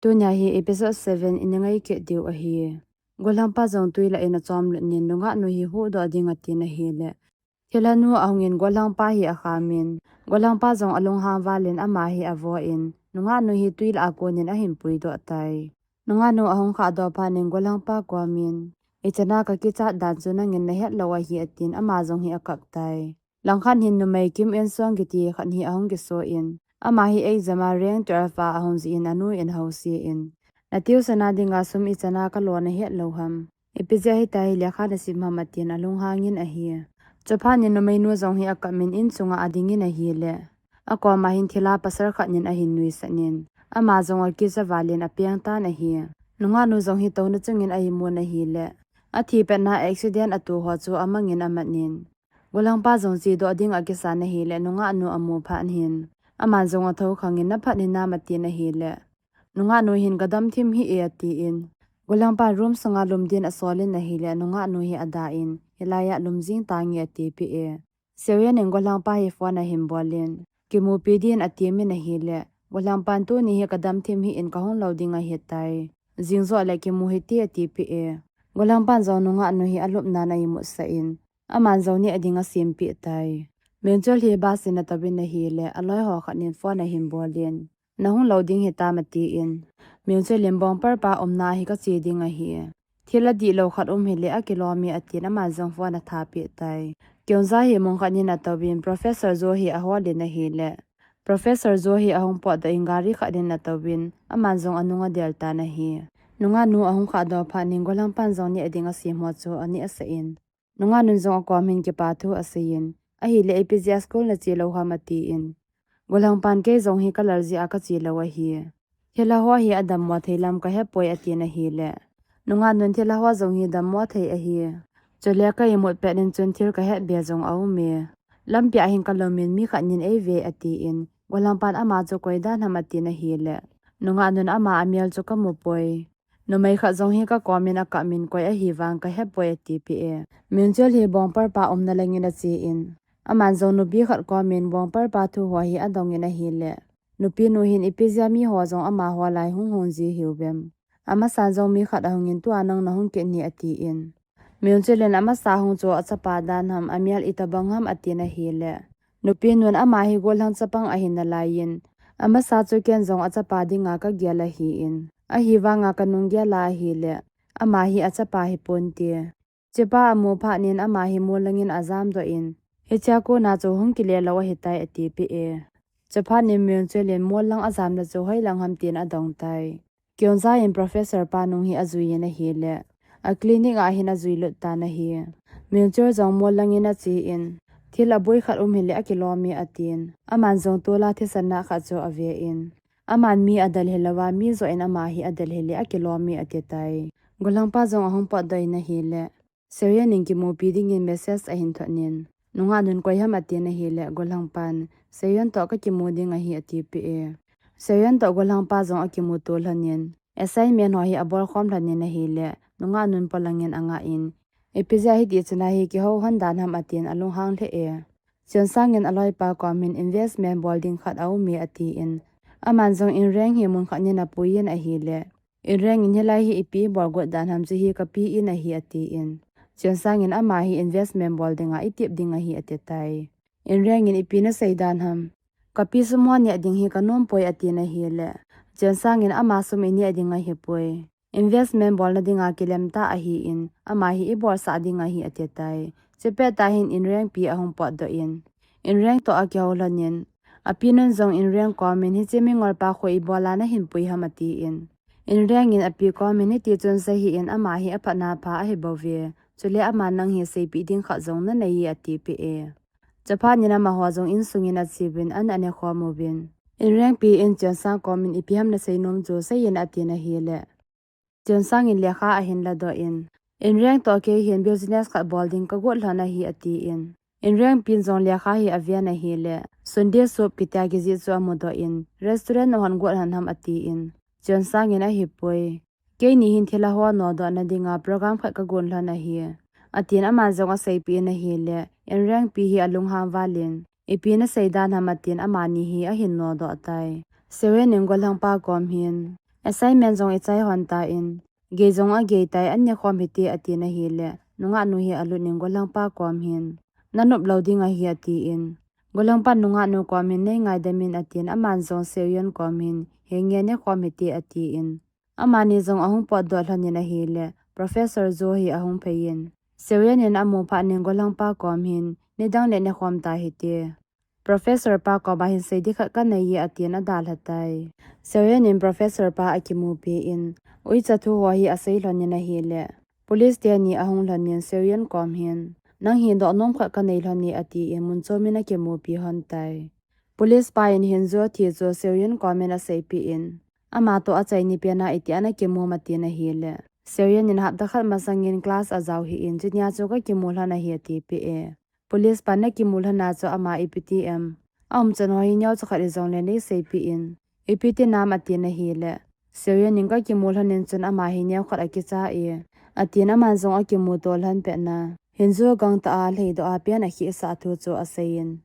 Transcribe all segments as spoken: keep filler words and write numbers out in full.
Tunia hi episode seven i ngai kit diu ahi. Golhangpa jong tui lah in achom lut in nungah nu hi huhdoh ding atin ahile, thilha nu ahung in golhangpa hi akham in, golhangpa jong alunghang val in ama hi avo in, nungah nu hi tui lah a kon in ahin puidoh tai. Nungah nu ahung khahdoh phat in golhangpa kom in, "Ichan a kakichat dan chu nangin nahet lou ahi," atin ama jong hi akap tai. Langkhat hin numei Kim Eun Sung kiti khat hi ahung kiso in, ama hi exam a rank twelve a ahung jih in anu in ahouse in, "Na tuition a dinga sum ichan a kalo nahet lou ham? Ipi jeh a hitia hi lekha nasim ham?" atin alunghang in ahi. Chuphat in numei nu jong hi akap in in chunga ading in ahile, akoma hin thilha pasal khat in ahin nuisat in, ama jong akicha val in apeng tan ahi. Nungah nu jong hi touna chungin ahin mun ahile, athi petna accident a atoh ho chu amang in amat in, golhangpa jong chedoh ding akisan ahile, nungah nu amu phat in, aman jong athokhang in, "Na phat hinam?" atin ahile, nungah nu hin, "Kadam thim hih e," atin, golhangpa room sunga lum din asol in ahile, nungah nu hi ada in, "Hilai a lum jing tange," atipeh e. Seoyeon in golhangpa hi phone ahin bol in, "Kimupi din," atin ahile, golhangpan, "Tuni hi kadam thim hih in kahung lou ding ahitai. Jing joh le kimu hite," atipeh e. Golhangpan jong nungah nu hi alupna a imut sah in, aman jong neh ding asempeh tai. Myung Chul hi bus in atouvin ahile, aloi ho khat in phone ahin bol in, "Nahung lou ding hitam?" atin, Myung Chul in, "Bongpar pa umna hi kache ding ahi. Thil adih lou khat um hile akilom e," atin, aman jong phone athapeh tai. Kyung Jae hi mun khat in atouvin, Professor Jo hi ahol in ahile, Professor Jo hi ahung potdoh in gari khat in atouvin, aman jong anung adel tan ahi. Nungah nu ahung khahdoh phat in golhangpan jong neh ding asem ho chu aneh sah in, nungah nun jong akom hin kipa thu asei in, "Ahile ipi jeh a school nache lou ham?" atin, golhangpan, "Kei jong hi kalal jeh a kache lou ahi. Thilha ho hi adammo thei lam kahepoi," atin ahile, nungah nun, "Thilha ho jong hi dammo thei ahi. Chule ka imut pet in chun thil kahet be jong aum e. Lampi a hin kalom in mi khat in eive," atin, golhangpan, "Ama chu koi dan ham?" atin ahile, nungah nun, "Ama amel chu kamu poi. Numei khat jong hi kakom in akap in koi ahi vang kahepoi," atipeh e. Myung Chul hi Bongpar pa umna lang in ache in, aman jong nupi khat kom in Bongpar pa thu ho hi adong in ahile, nupi nu hin, "Ipi jeh a mi ho jong amaho lai hung hung ji hiuvem? Amasan jong mi khat ahung in tua nang nahung kit ni," atin, Myung Chul in, "Amasa hung chu achapa dan ham, amel itobang ham?" atin ahile, nupi nun, "Ama hi gollhang chapang ahi nalai in, amasa chu ken jong achapa dinga kagel ahin, ahivanga kanung gel a ahile, ama hi achapa hiponte. Chepa amu phat in ama hi mol lang in ajamdoh in, hichea kona chu hung kile lou ahitai," atipeh e. Chuphat in Myung Chul in mol lang ajamna chu hoilang ham tin adong tai. Kyung Jae in Professor pa nung hi ajui in ahile, a clinic a hin ajui lut tan ahi. Myung Chul jong mol lang in ache in, "Thil aboi khat um hile akilom e," atin, aman jong tol a thisan na khat chu ave in, "Aman mi adel hilou a, mi joh in ama hi adel hile akilom e," ati tai. Gollhangpa jong ahung potdoh in ahile, Seoyeon in kimupi dingin message ahin thot in, nungah nun, "Koi ham?" atin ahile, gollhangpan, "Seoyeon toh kakimu ding ahi," atipeh e. Seoyeon toh gollhangpa jong akimu to lhon in, assignment ho hi abol khom lhon in ahile, nungah nun polang in angah in, "Ipi jeh a hiti chun a hi kihou lhon dan ham?" atin alunghang lheh e. Cheon Sang in aloipa kom hin investment bol ding khat aum e atin, aman jong In Reng hi mun khat in apui in ahile, In Reng in, "Hilai hi ipi ibol got dan ham, chu hi kapi in ahi," atin. Cheon Sang in, "Ama hi investment bol dinga itep ding ahi," ati tai. In Reng in, "Ipi nasei dan ham? Kapi sum ho neh ding hi kanom poi," atin ahile, Cheon Sang in, "Ama sum ineh ding ahipoi. Investment bolna dinga kilem ta ahin, ama hi ibolsah ding ahi," ati tai. Chupet tah hin In Reng pi ahung potdoh in, In Reng toh akihou lhon in, api nun jong In Reng kom in, "Hiche mingol pa koi ibol a nahin pui ham?" atin. In Reng in api kom in, "Hiti chun sei hih in, ama hi aphatna pha ahi bouve. Chule aman nang hi seipeh ding khat jong nanei e," atipeh e. Chuphat in amaho jong insung in ache uvin, an ane khom uvin, In Reng pi in Cheon Sang kom in, "Ipi ham nasei nom chu seiyin," atin ahile, Cheon Sang in lekha ahin ladoh in, "In Reng toh kei hin business khat bol ding kagot lhon ahi," atin. In Reng pin jong lekha hi aven ahile, Sunday soup kitia kijih chu amudoh in, "Restaurant nahon got lhon ham?" atin. Cheon Sang in, "Ahipoi. Keini hin thilha ho nodohna dinga program khat kagon lhon ahi," atin aman jong aseipeh in ahile, In Reng pi hi alunghang val in, "Ipi nasei dan ham?" atin amani hi ahin nodoh tai. Seoyeon in gollhangpa kom hin, Assignment jong ichai hon tan, gei jong agei tai, an nekhom hite atin ahile, nungah nu hi alut in golhangpa kom hin, nanop lou ding ahi atin. Golhangpan nungah nu kom hin, nei ngaidam in atin, aman jong Seoyeon kom hin, henge nekhom hite atin. Amani jong ahung potdoh lhon in ahile, Professor Jo hi ahung phei in, Seoyeon in amu phat in golhangpa kom hin, nidang le nekhom ta hite. Professor pa koma hin sei ding khat kanei e atin adalha tai. Seoyeon in Professor pa akimupi in, uicha thu ho hi asei lhon in ahile, police teni ahung lhon in Seoyeon kom hin, nang hi dohnom khat kanei lhon e atin mun chom in akimupi lhon tai. Police pa in Hyunju thi chu Seoyeon kom in aseipeh in, ama toh achaini pen a iti ana kimu ham atin ahile, Seoyeon in hapta khat masang in class ajao hih in, chunia chu kakimu lhon ahi atipeh e. Police pan nakimu lhon a chu ama ipi ti em, aumchan ho hi neocha khat hijongle neiseipeh in, ipi ti nam atin ahile, Seoyeon in kakimu lhon in chun ama hi neokhat akicha e, atin aman jong akimuto lhon pet in, Hyunju gangtah a lheidoh a pen akhehsah thu chu asei in,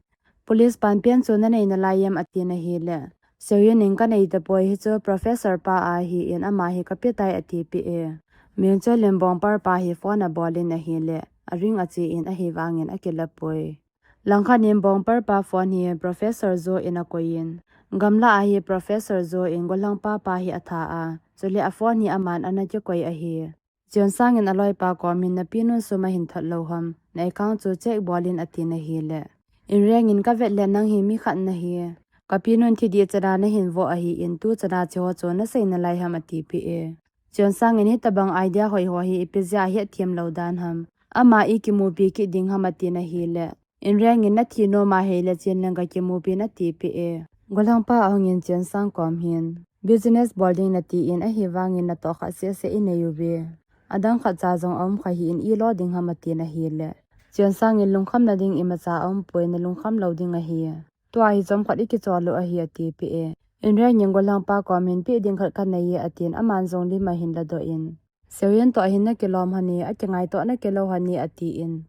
police pan pen chu nanei nalai em atin ahile, Seoyeon in kanei tapoi, hichu Professor pa ahin ama hi kapetai atipeh e. Myung Chol in Bong Pal pa hi phone abol in ahile, aring ache in ahivangin akilapoi. Langkhat in Bong Pal pa phone hi Professor Jo in akoi in, gamla a hi Professor Jo in golhangpa pa hi atha a, chule aphone hi aman ana kikoi ahi. Cheon Sang in aloipa kom hin, napinun sum ahin thot lou ham, na account chu check bol in atin ahile, In Ryang in kavet le nang hi mi khat nahi, kapinun thi ding chan a nahin voh ahin, tu chan a hiche ho chu nasei nalai ham atipeh e. Cheon Sang in hitabang idea hoi ho hi ipi jeh a hetthem lou dan ham, ama ikimupi kit ding ham atin ahile, In Ryang in nathi nom ahile chen leng kakimupi in atipeh e. Golhangpa ahung in Cheon Sang kom hin, business bol ding nati in ahivangin natoh khat seh seh inei uve, adang khatcha jong aum kha hih in ilo ding ham atin ahile, Cheon Sang in lungkhamna ding imacha aumpoi, nalungkham lou ding ahi. Tua hi chomkhat ikichol u ahi atipeh e. In Ryang in golhangpa kom hin peh ding khat kanei e atin aman jong lim ahin ladoh in, Seoyeon toh hin nakilom lhon e, akingaito nakilou lhon e atin,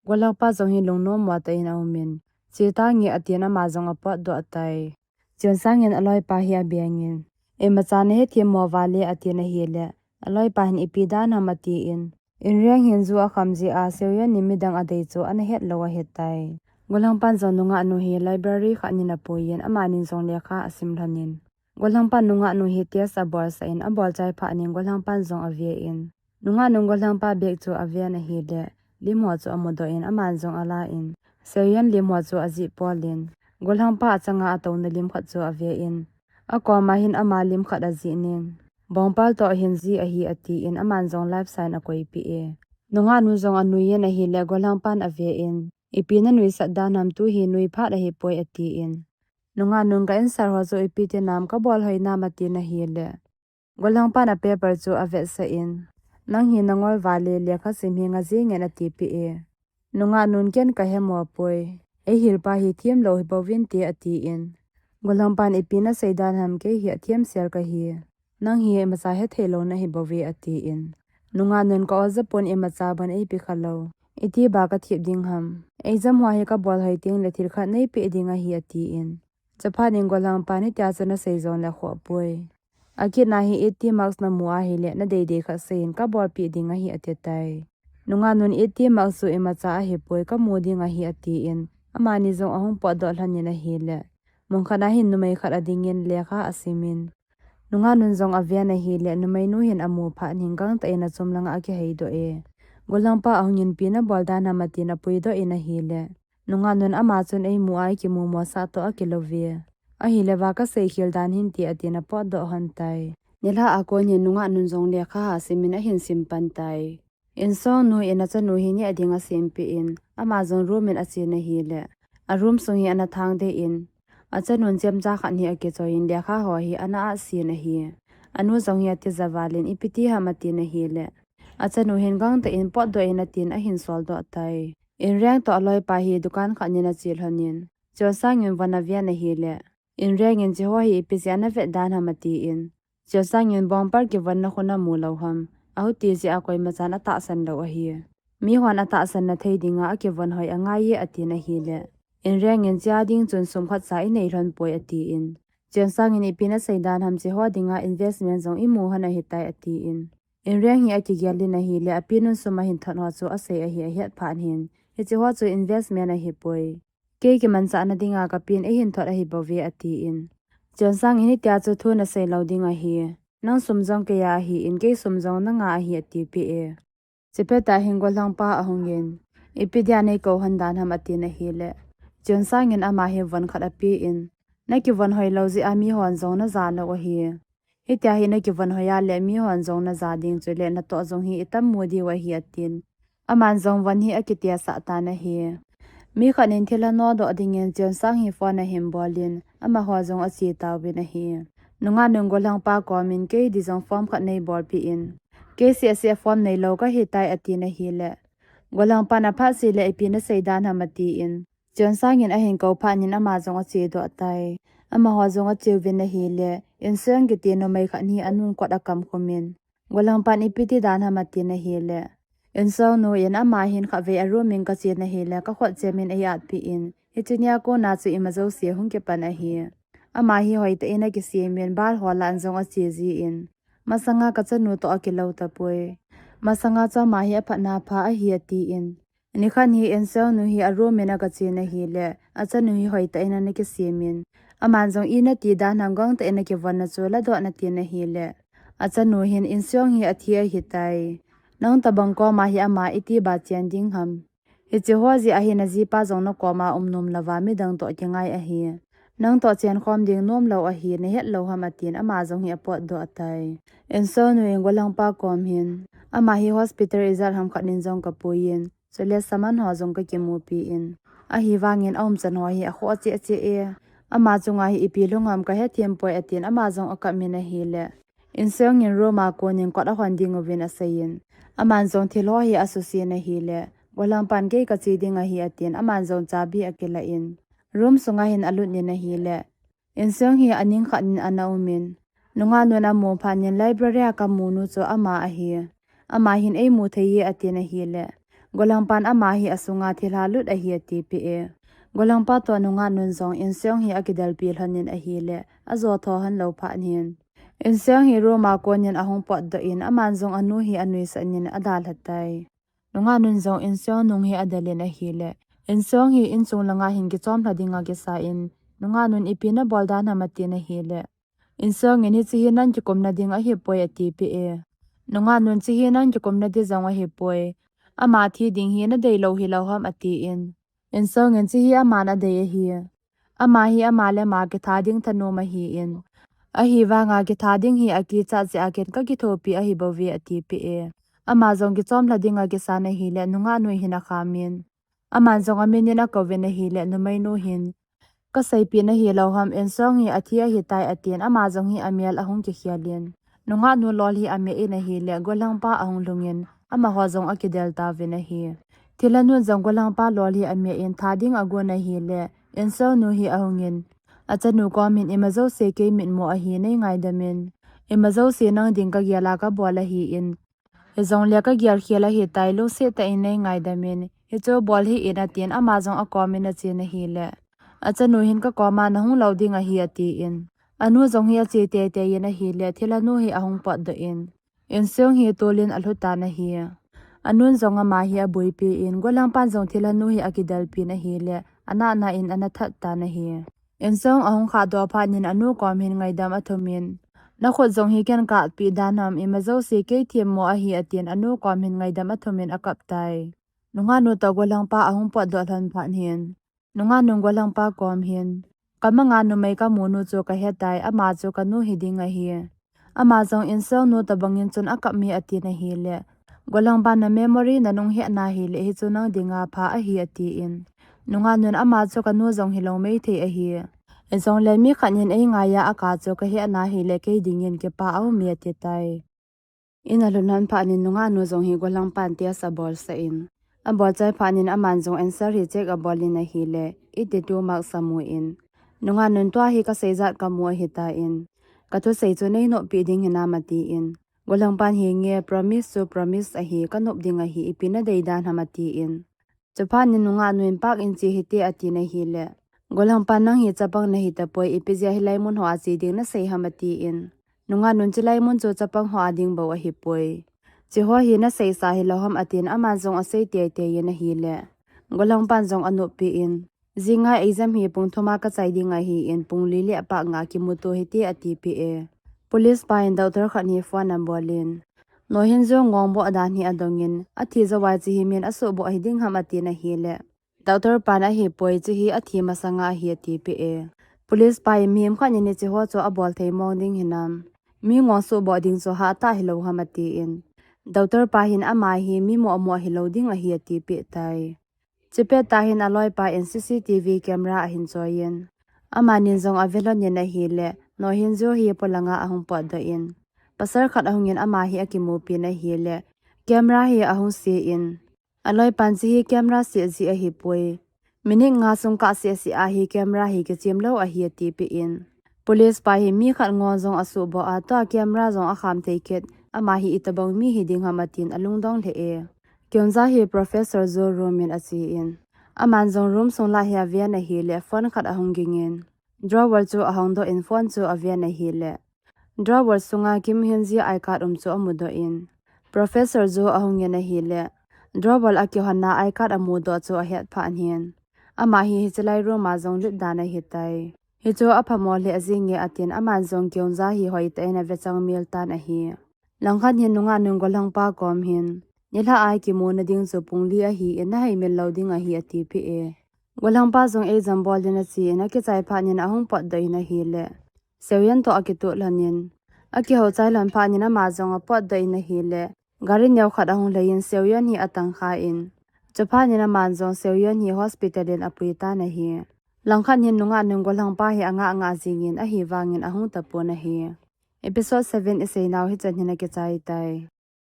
golhangpa jong hi lungnom mo tah in aum in, che tange atin ama jong apotdoh tai. Cheon Sang in aloipa hi abeng in, imacha nahethem mo vale atin ahile, aloipa hin ipi dan ham atin, In Ryang hin ju akham jeh a Seoyeon in midang adei chu ana het lou ahitai. Golhangpan jong nungah nu hi library khat in apui in amanin jong lekha asim lhon in, golhangpan nungah nu hi test abolsah in, abolchai phat in golhangpan jong ave in, nungah nun golhangpa bag chu aven ahile, lim ho chu amudoh in aman jong ala in, Seoyeon lim ho chu ajih pol in, golhangpa achanga atouna lim khat chu ave in, akoma hin ama lim khat ajih in, Bong Pal toh hin ji ahi atin aman jong life sign akoipeh e. Nungah nu jong anui in ahile golhangpan ave in, ipi nanuisat dan ham, tu hi nui phat ahipoi atin, nungah nun ka answer ho chu ipi ti nam, kabol hoi nam atin ahile, golhangpan apaper chu avetsah in, nang hi nangol vale, lekha sim hi nga ji ngen atipeh e. Nungah nun ken kahemo poi, eihilpa hi themlou hibouvinte atin, golhangpan ipi nasei dan ham, kei hi athemsel kahi, nang hi imacha hethei lou nahibouve atin, nungah nun ka-o japon imacha bon eipe khalou, itiba kathep ding ham, exam ho hi kabol hoi tengle thil khat neipeh ding ahi atin, chuphat in golhangpan hitia chu nasei jongle khoh poi, akitna hi eighty marks namu ahile nadeidei khat sei in kabolpeh ding ahi atitai. Nungah nun eighty marks chu imacha ahipoi, kamu ding ahi atin, amani jong ahung potdoh lhon in ahile, mun khat a hin numei khat ading in lekha asim in, nungah nun jong aven ahile, numeinu hin amu phat in gangtah in achom langa akiheidoh e. Golhangpa ahung in ipi nabol dan ham atin apuidoh in ahile, nungah nun ama chun eimu a ikimu mosah toh akilouve, ahile va kaseikhel dan hinte atin apotdoh lhon tai. Nilhah a kon hin nungah nun jong lekha asim in ahin sim pan tai. Insung nu in achanu hi neh ding asempeh in, ama jong room in achen ahile, a room sung hi ana thang deh in, achanun chemcha khat hi akichoi in lekha ho hi ana ahsen ahi. Anu jong hi atija val in, ipi ti ham atin ahile, achanu hin gangtah in potdoh in atin ahin soldoh tai. In Ryang toh aloipa hi dukan khat in ache lhon in, Cheon Sang in von aven ahile, In Ryang in hiche ho hi ipi jeh a navet dan ham atin, Cheon Sang in Bong Pal kivonna khu namu lou ham, ahuti jeh a koimachan atahsan lou ahi. Mihon atahsan na thei dinga akivon hoi angai e atin ahile, In Ryang in hichea ding chun sum khatcha inei lhon poi atin, Chonsang in ipi nasei dan ham, hiche ho dinga investment jong imu hon ahitai atin. Inreng hi akigel in ahile, apinun sum ahin thot ho chu asei ahi ahet phat hin, hiche ho chu investment ahipoi. Kei kimanchahna dinga kapin eihin thot ahi bouve atin. Chonsang in hitia chu thu nasei lou ding ahi. Nang sum jong keiya ahin, kei sum jong nanga ahi atipeh e. Chuphat a hin gollhangpa ahungin, ipi dia neikou hon dan ham atin ahile, Chonsang in ama hi von khat apen, nakivon hoilou jeh a mihon jong naja lou ahi. Hitia hi nakivon hoi a le mihon jong naja ding chule natoh jong hi itam mu diu ahi atin. Aman jong von hi akitesah tan ahi. Mi khat in thilha nodoh dingin Chonsang hi phone ahin bolin, amaho jong ache tauvin ahi. Nungahnun gollhangpa komin kei di jong form khat neibolpeh in, kei seh seh form neilou kahitai atin ahile, gollhangpan aphat seh le ipi nasei dan ham atin. Chonsang in ahin kou phat in ama jong achedoh tai. Amaho jong acheuvin ahile, Insung kiti numei khat hi anun kot akamkhumin, gollhangpan ipi ti dan ham atin ahile, Insung nu in ama hin khatvei aroom in kachen ahile, kakhut chemin eiatpeh in, hiche nia kona chu ima jouse hung kipan ahi. Ama hi hoitah in akisemin, bal ho lah in jong ache jin, masanga kachanu toh akilou tapoi. Masanga chu ama hi aphatna pha ahi atin. Nikhat hi Insung nu hi aroom in agachen ahile, achanu hi hoitah in ana kisemin, aman jong ina ti dan ham gangtah in akivonna chu ladoh in atin ahile, achanu hin Insung hi athi ahitai. Nang tobang koma hi ama iti ba chen ding ham. Hiche ho jeh a hi najipa jong nakoma um nom louva midang toh kingai ahi. Nang toh chenkhom ding nomlou ahi, nahet lou ham atin ama jong hi apotdoh tai. Insung nu in gollhangpa kom hin, ama hi hospital ijat ham khat in jong kapuiyin, chule shaman ho jong kakimupin, ahivangin aumchan ho hi akhoh cheh cheh e. Ama chunga hi ipi lhung ham kahethem poi atin ama jong akapmin ahile, Insung in room a konin kot ahon ding uvin aseiyin, aman jong thil ho hi asusen ahile, gollhangpan kei kache ding ahi atin, aman jong chabi akilah in, room sunga hin alut in ahile, Insung hi aning khat in ana umin, nungahnun amu phat in library a kamu nu chu ama ahi. Ama hin eimu thei e atin ahile, gollhangpan ama hi asunga thilha lut ahi atipeh e. Gollhangpa toh nungahnun jong Insung hi akidelpi lhonin ahile, ajo tho hon lou phat in, Insung hi room a konin ahung potdoh in, aman jong anu hi anuisat in adalha tai. Nungahnun jong Insung nung hi adelin ahile, Insung hi inchung langa hin kichomlha dinga kisan, nungahnun ipi nabol dan ham atin ahile, Insung in hiche hi nang kikumna ding ahipoi atipeh e. Nungahnun hiche hi nang kikumna ding jong ahipoi. Ama thi ding hi nadeilou hilou ham atin. Insung in hiche hi aman adei ahi. Ama hi ama le ama kitha ding thanom ahin, ahivanga kitha ding hi akichat jeh a ken kakithopi ahi bouve atipeh e. Ama jong kichomlha dinga kisan ahile nungahnu hin akhamin, aman jong amin in akouvin ahile numeinu hin, kaseipeh nahi lou ham, Insung hi athi ahitai atin ama jong hi amel ahung kikhelin, nungahnu lol hi ameh in ahile gollhangpa ahung lhungin, amaho jong akidel tauvin ahi. Thilha nun jong gollhangpa lol hi ameh in tha ding agon ahile, Insung nu hi ahungin, achanu komin ima jouse kei mitmo ahi neingaidamin, ima jouse nang ding kagel a kabol ahin, hijongle kagel khel ahitai, lungset tah in neingaidamin, hichu bol hih in atin ama jong akomin achen ahile, achanu hin kakoma nahung lou ding ahi atin, anu jong hi ache teitei in ahile, thilha nu hi ahung potdoh in, Insung hi tolin alhu tan ahi. Anun jong ama hi abuipin, gollhangpan jong thilha nu hi akidelpin ahile, anahna in ana that tan ahi. Insung ahung khahdoh phat in anu kom hin ngaidam athumin, nakhut jong hi ken kaatpeh dan ham, ima jouse kei themmo ahi atin anu kom hin ngaidam athumin akap tai. Nungahnu toh gollhangpa ahung potdoh lhon phat hin, nungahnun gollhangpa kom hin, kamanga numei kamu nu chu kahetai, ama chu kanu hiding ahi. Ama jong Insung nu tobangin chun akap mi atin ahile, gollhangpan na memory nanung hetna hile hichu nang dinga pha ahi atin, nungahnun ama chu kanu jong hilou maithei ahi. Hijongle mi khat in eingaiya akap chu kahetna hile kei dingin kipa aume atitai. In alhun lhon phat in nungahnu jong hi gollhangpan test abolsah in, abolchai phat in aman jong answer hi check abolin ahile, eighty two marks amun, nungahnun tua hi kaseijat kamu ahitan, kathusei chu neinoppi ding hinam atin, gollhangpan hi nge promise chu promise ahi, kanop ding ahi, ipi nadei dan ham atin, chuphat in nungahnun pak in che hite atin ahile, Golhangpa, nang hi chapang nahi tapoi, ipi jeh a hilai mun hoa che ding nasei ham, atin. Nungah nun, chilai mun chu chapang hoa ding bou ahipoi. Cheho hi nasei sa hilou ham, atin, aman jong asei teitei in ahile. Golhangpan jong anoppi in, jinga exam hi pung thuma kachai ding ahin, pung li le apah nga kimuto hite, atipeh e. Police pa in doctor khat hi phone abol in, Nohinjo ngong boh dan hi adong in, athi jou a hiche hi min asuhboh hiding ham, atin ahile. Doctor pan ahipoi, hiche hi athi masanga ahi, atipeh e. Police pa in, mihem khat in hicheho chu abol thei mong ding hinam? Mi ngong suhboh ding chu hatah hilou ham, atin. Doctor pa hin, ama hi mi moh amoh hilou ding ahi, atipeh tai. Chupet tah hin aloipa in C C T V camera ahin choi in, amanin jong ave lhon in ahile, Nohinjo hi polanga ahung potdoh in, pasal khat ahung in ama hi akimupi in ahile, camera hi ahung se in, aloipan, hiche hi camera se jeh ahipoi. Minute nga sung kah seh seh a hi camera hi kichem lou ahi, atipeh in. Police pa hi mi khat ngong jong asuhboh a, tua camera jong akham thei kit, ama hi itobang mi hiding ham, atin alungdong lheh e. Kyunza hi Professor Ju room in ache in, aman jong room sung lah hi aven ahile, phone khat ahung ging in, drawer chu ahongdoh in phone chu aven ahile, drawer sunga Kim Hyun-ji I card um chu amudoh in, Professor Ju ahung in ahile, drawer akihonna I card amudoh chu ahet phat in, ama hi hiche lai room a jong lut dan ahitai. Hichu aphamo lheh jenge, atin, aman jong Kyunza hi hoitah in avechang mel tan ahi. Langkhat hin nungah nun golhangpa kom hin, nilhah a ikimuna ding chu pung li ahin, naheimil lou ding ahi, atipeh e. Golhangpa jong exam bol in ache in, akichai phat in ahung potdoh in ahile, Seoyeon toh akitoh lhon in, akihou chai lhon phat in ama jong apotdoh in ahile, gari neo khat ahung lhai in Seoyeon hi atangkha in, chuphat in aman jong Seoyeon hi hospital in apui tan ahi. Langkhat hin nungah nun golhangpa hi angah ngah jeng in, ahivangin ahung tapon ahi. Episode seven iseinau hichan hin akichai tai.